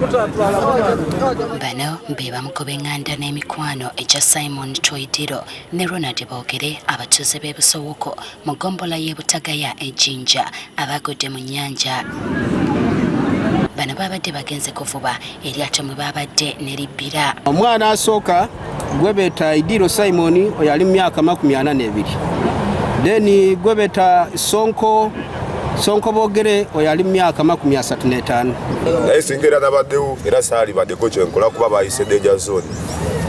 Bano be bamu ku b'eŋŋanda n'emikwano egya Simon Twoidiro ne Ronald Boogere abatuuze b'e Busowoko mu ggombolola y'e Butagaya e Jinja abagudde mu nnyanja. Bano baabadde bagenze kuvuba eryato mwe baabadde ne libbira. Omwana asooka gwebeta Idiro Simon oyo ali mu myaka 42, then gwebeta Sonko Sonko Bogere oyo ali mu myaka 35. Naye singa era nabaddewo era saalibaddeko kyenkola kuba bayise danger zone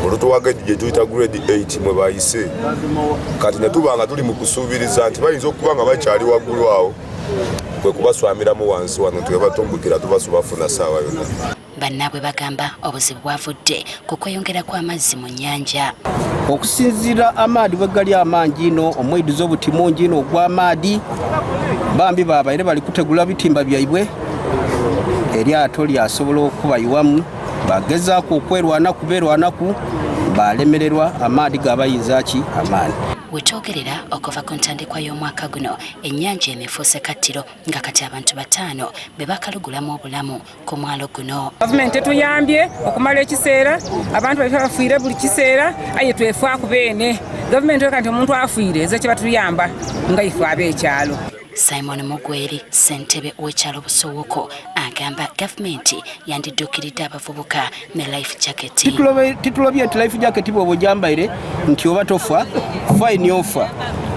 olutuwaga gye tuyita grade 8 mwe bayise kati ne tuba nga tuli mu kusuubiriza nti bayinza okuba nga bakyali waggulu awo kwe kubaswamiramu wansi wano nti webatumbukira tubasubafuna saawa yonna. Bannaabwe bagamba obuzibu bwavudde ku kweyongera kw'amazzi mu nnyanja. Okusinziira amaadi bwe gali amangi ino, omwidhuzo obuti mungi ino ogw'amaadi, bambi babaire bali kutegula bitimba byaibwe, eryato lyasobola okubayiwamu, bagezaaku okwerwanaku berwanaku balemererwa, amaadi gabayinza ki amaani. Wetwogerera okuva ku ntandikwa y'omwaka guno, ennyanja eno efuuse kattiro nga kati abantu bataano be bakalugulamu obulamu ku mwalo guno. Gavumenti etuyambye okumala ekiseera, abantu baife bafiire buli kiseera, aye twefaaku beene. Gavumenti eka nti omuntu afiire eze kyebatuyamba nga ife ab'ekyalo. Simon Mugweri, ssentebe w'ekyalo Busowoko, agamba gavumenti yandidduukiridde abavubuka ne life jacket. Titulobye nti life jacket bw'oba ogyambaire nti oba tofa, fine ofa,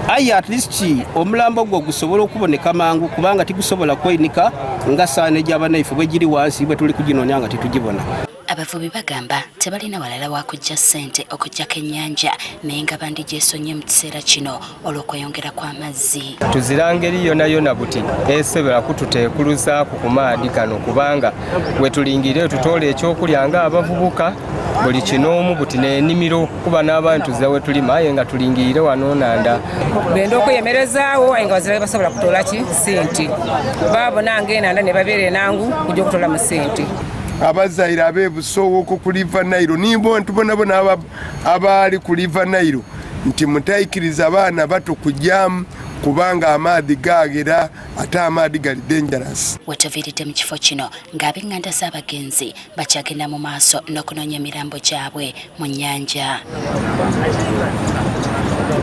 aye at least omulambo gwo gusobola okuboneka mangu kubanga tigusobola kwenika nga saana egy'abanaife bwe giri wansi bwe tuli kuginoonya nga titugibona. Abavubi bagamba tebalina walala wa kuggya ssente okuggyako ennyanja naye nga bandigyesonye mu kiseera kino olw'okweyongera kw'amazzi. Tuzira ngeri yona yona buti esobola kututeekuluzaaku ku maadhi gano kubanga wetulingirire tutoola ekyokulya nga abavubuka buli kinoomu buti n'enimiro kuba n'abantu tuzira wetulima aye nga tulingirire wano nanda. Benda okweyemerezaawo aye nga bazira basobola kutoola ki sente babona nga enanda ne babeera enangu kujja okutoolamu sente. Abazaire ab'e Busowoko ku River Nile ni bantu bonabona abaali ku River Nile nti mutaikiriza baana bato kujaamu kubanga amaadhi gaaghera ate amaadhi gali dangerous. Wetuviiridde mu kifo kino ng'ab'enganda z'abagenzi bakyagenda mu maaso n'okunoonya emirambo gyabwe mu nnyanja.